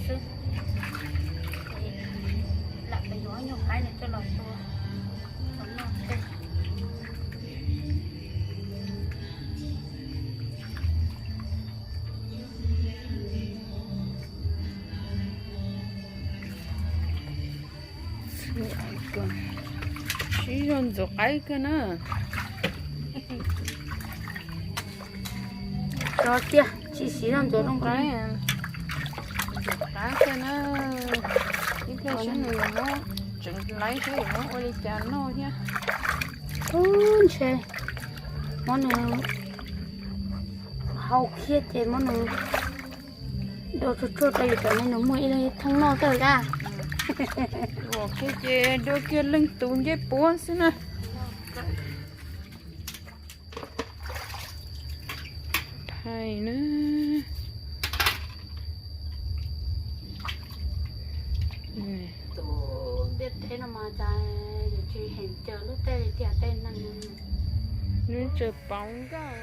xwb. Lam pem yuav ob nyuag qaib no coj los tua, tua noj thiab. Siv zog ntxuav qaib kawg na. Tso tiag, tsis siv zog ntxuav zoo qaib. Ntxuav qaib kawg na. Ib pliag saib nws yuav muab tseev laiv saib yuav muab ua li cas noj thiab. Ub, ntshe muab nws hau kiag ces muab nws dua tsuag tsuag rau yus cov me nus muag ib leeg ib thooj noj xwb a. Ua kiag ces dua kiag leej tus ncej puab xwb na. Thaij na. Ntiaj teb no mas cas yus tsis heev caw lub tej li tiag tej neeg. Nws tseem pauv nkauj.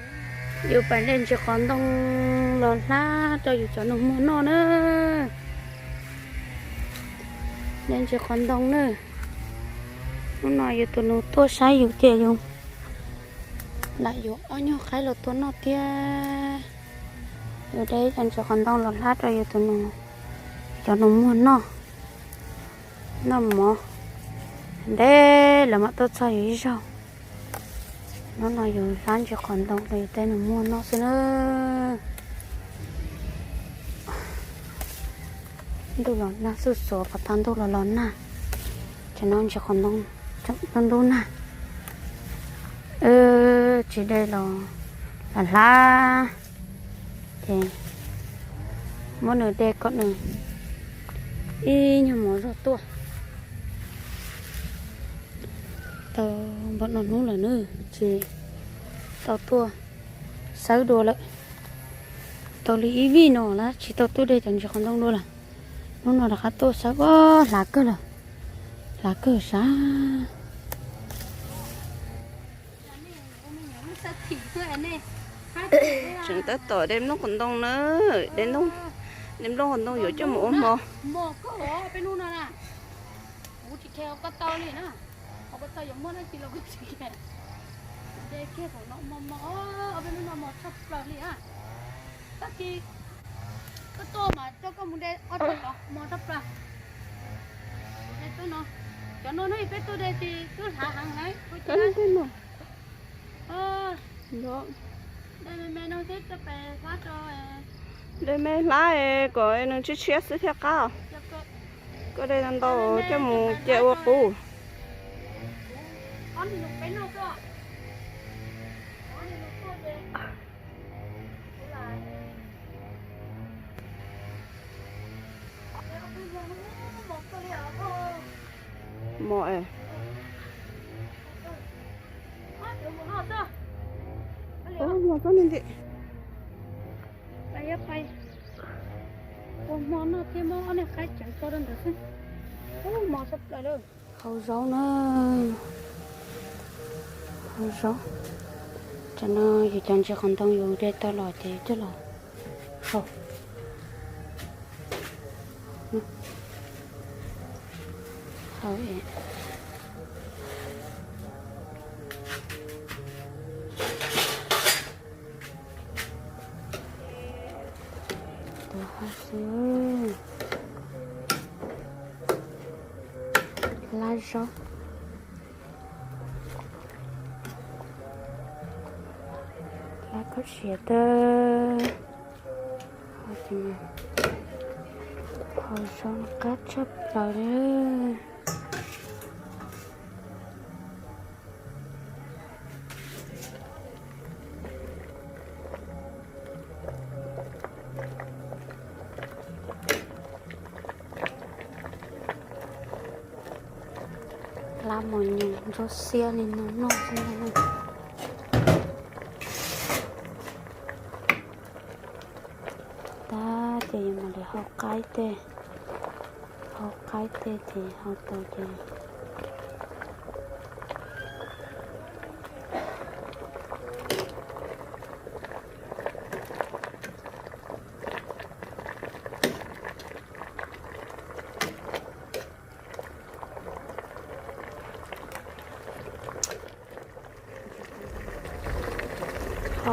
Yus pais de ntsis qos ntoo los hlab rau yus cov nus muag noj na. De ntsis qos ntoo na. Hnub no yus tus nus tuaj saib yus tias yus lam yuav ob nyuag qaib los tua noj thiab. Yus de ib co ntsis qos ntoo los hlab rau yus tus nus, cov nus muag noj, noj mov. Ntev lawm mam tuaj txog yus ib zaug. Hnub no yus hlab ntsis qos ntoo rau yus tej nus muag noj xwb na. Ntuj los nag xuj xuav, qhov tag ntuj los los nag. Ces no ntsis qos ntoo tseem ntub ntub nag. Tsis de los lam hlab, ces muab nws de kom nws ib nyuag mov zog tuaj. Tau npaum no hnub lawm na, tsis tau tuaj xawb dua lawm. Tau li ib vij no lawm tsis tau tuaj de cov ntsis qos ntoo dua lawm. Hnub no rov qab tuaj xawb, ua hlav kawg lawm, hlav kawg sav. Tseem tab tom de nplooj qos ntoo na, de nplooj qos ntoo yuav coj mus ua hmo. Tag kis koj tuaj mas coj koj mus de ob rab cov mos tshaj plaws. Cov no ne peb tuaj de ces twb hlav heev lawm. De me me no xwb, de me hlab kom nws tshiab tshiab xwb thiaj qab. Koj de ntau ntau coj mus cia ua qub. Mos es. Mos txob ne nti. Ua hmo noj thiab muab ob niag qaib tseev tso rau ntawd xwb. Ub, mos tshaj plaws lawm. Hau zaub na. Hau zaub. Tam no yus cov ntsis qos ntoo yus de tau los ces coj los hau. Hau es. Tus hau xwb. Hlab zaub. Hlab khaub siav tag. Hau zaub qab tshaj plaws li. Hlab mos nyoos ntsuab xiab li no noj xwb na. Tab ces yus mam li hau qaib tej, hau qaib tej ces hau tau ces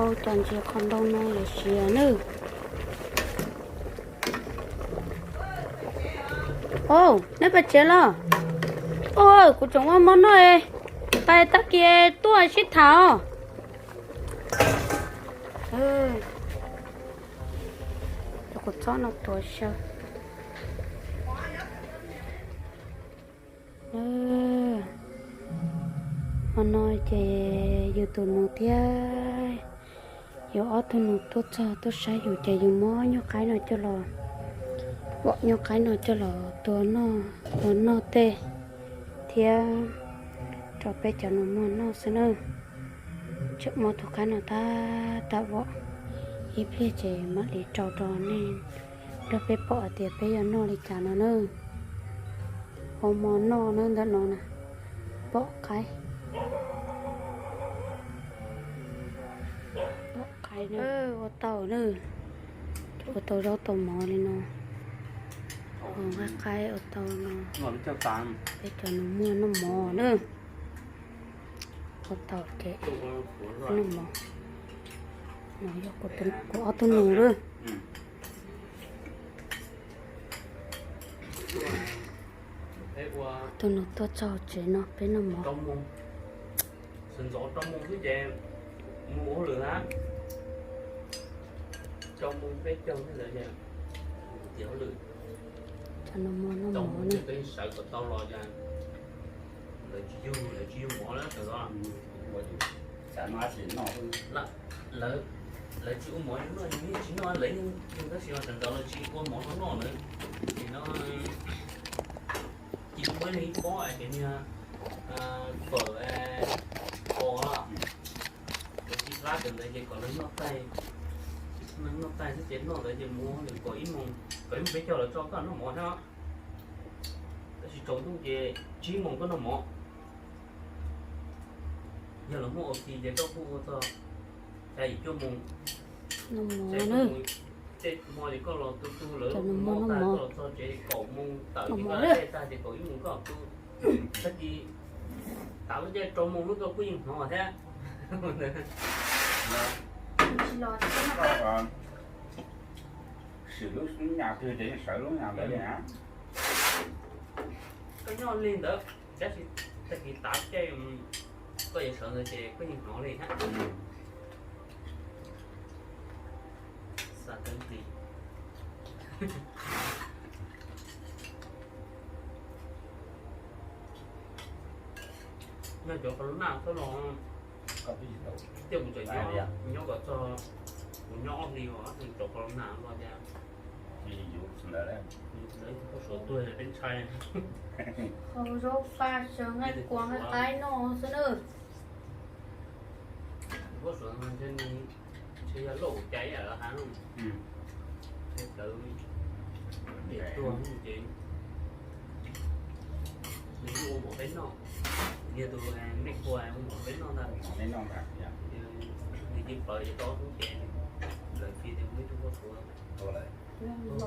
Ua cas ntsia qhov ntoo no yuav siav nawb. Au, neb pais tsev los? Au, kuv tseem ua hmo noj, pais tag kis tuaj sib tham os. Cov kua txob no tuav xyaw. Hmo no ces yus tus nus thiab yus ob tug nus tuaj txog tuaj saib yus ces yus muab nyuag qaib no coj los, pom nyuag qaib no coj los tua noj, tua noj tej thiab rau peb cov nus muag noj xwb na. Tseem muab tus qaib no tag tag vom, ib pliag ces mam li rau rau nej nrog peb pom hais tias peb yuav noj li cas no na. Ua hmo noj na ntawm no na, pom qaib, pom qaib na. Ua tau na, ua tau zaub tau mov li no. Ua qaib ua tau no, peb cov nus muag noj mov na. Ua tau ces noj mov. No yog kuv ob tug nus lawm. Tus nus tuaj txog tsev no peb noj mov. Sawv ntxov rau mus xwb ces mus ua lwm hab. Rau mus peb caug thiab ntawd ces mus tiav hauj lwm. Cov nus muag noj mov na. Sawv kom tau los ces lawv tsis yug, lawv tsis yug mov na sawv ntxov. Lawv, lawv tsis ua mov noj, yus yeej tsis noj, lawv yeej yug tab sis mas sawv ntxov lawv tsis ua mov noj noj na. Ces no ces muab ib pob es niag fawm os, lawv tsis hlab cov ntawd ces kom lawv noj taig, noj taig xwb ces noj ntawd ces mus kom ib moos, kom ib moos peb caug lawv tso koj noj mov thiab. Tab sis tsaus ntuj ces tsib moos koj noj mov. Yog lawv muaj ua ti ces koj kuj ua txog xya yim cuaj moos. Tej hmo ces koj los tu tu lawv noj mov tag koj los txog tsev kaum moos tawm ces koj tej tag ces kaum ib moos koj tu. Tag kis tav lub caij rau moos lub koj kuj yeej hnov thiab. Sim lub nyam twg ces yeej sawv lub nyam ntawd li na. Koj nyob li ntawd tab sis tag kis tav caij koj yuav sawv ntawd ces koj yeej hnov li thiab. Xav tawv nti. Nyob cov qhov lub naj txhob los, tiaj kuv tseem nyob, nyob kom txog, kuv nyob ob hlis os, cov qhov lub naj los cas. Lawv tuaj suav tuag peb ntshai. Qhov zaub faj sawv nqaij kua nqaij qaib noj xwb na. Tuaj suav ntshe nws ntshe yog lauj cai lawv hab. Ntshe lawv tuag ces nws yeej ua mov peb noj. Yog tus me kua ua mov peb noj ntag. Nws yeej plawv ces tau hnub ces lawv fiv tias muaj ib tug tuaj suav. Los, los, los,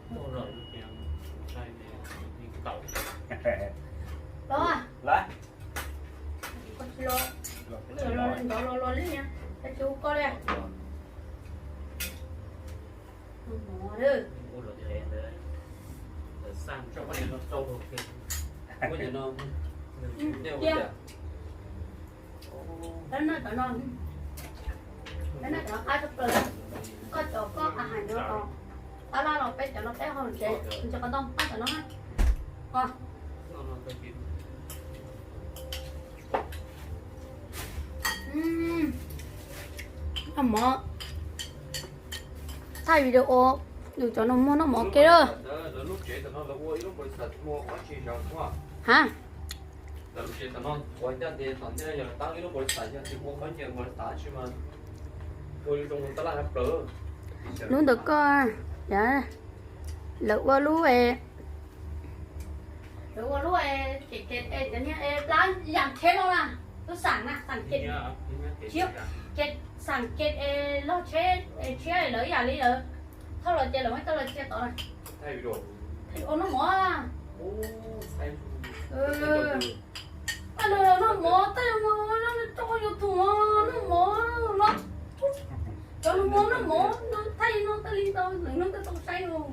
los, los, los, los, los, los, los, los, Peb noj cov no, peb noj cov no qab tshaj plaws. Koj cov koj a hais ntawd los, tab laj los peb cov no peb hau tsev, tsis qhov ntau koj cov no. Noj mov, thaij video, yus cov nus muag noj mov ke lawm. Ha, lub ntawm koj, lawv ua lub, lawv ua lub, cov niag plab yam tsheb no na, lub xam na, xam ces, xam ces log tsheb tshiab lawv ib yam li lawv thauj los ces lawv muab coj los cia tod na. Ua noj mov. Noj mov tej no, noj YouTube no, noj mov no, cov no mov noj mov no, thaij no tas li ntau, lwm hnub koj tau saib los.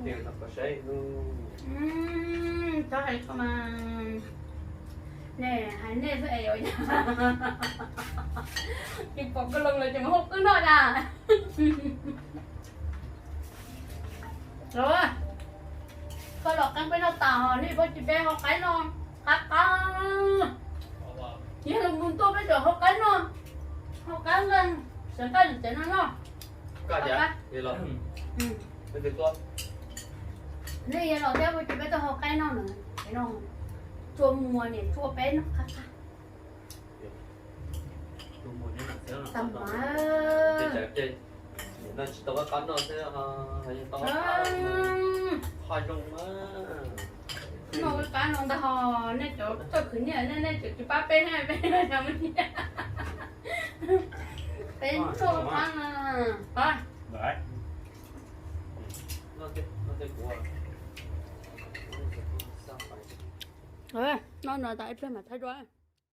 Txhob hais mas, nej hais nej xwb es yuav yog tsis pom koj los lawv tseem hauj qwb noj na. Koj los qeeb peb noj tas, nej puas tsis peb hau qaib no? Qab qab, yog los mus tuaj peb tseem hau qaib no, hau qaib nqaij, xav nqaij tsev no noj. Nej yog los thiab puas tsis peb tuaj hau qaib noj na, tsev no tsua muag niam tsua peb noj qab qab. Tau mas. Tsis tau qab qab noj xwb, tau qab qab no, qab zoo mas. Noj qab qab no ntag ho, nej cov txawj khwv nyiaj nej, nej tseem tsis pab peb, peb cov muaj nyiaj. Peb tuaj qab na. Noj no tas ib pliag mam thaij dua.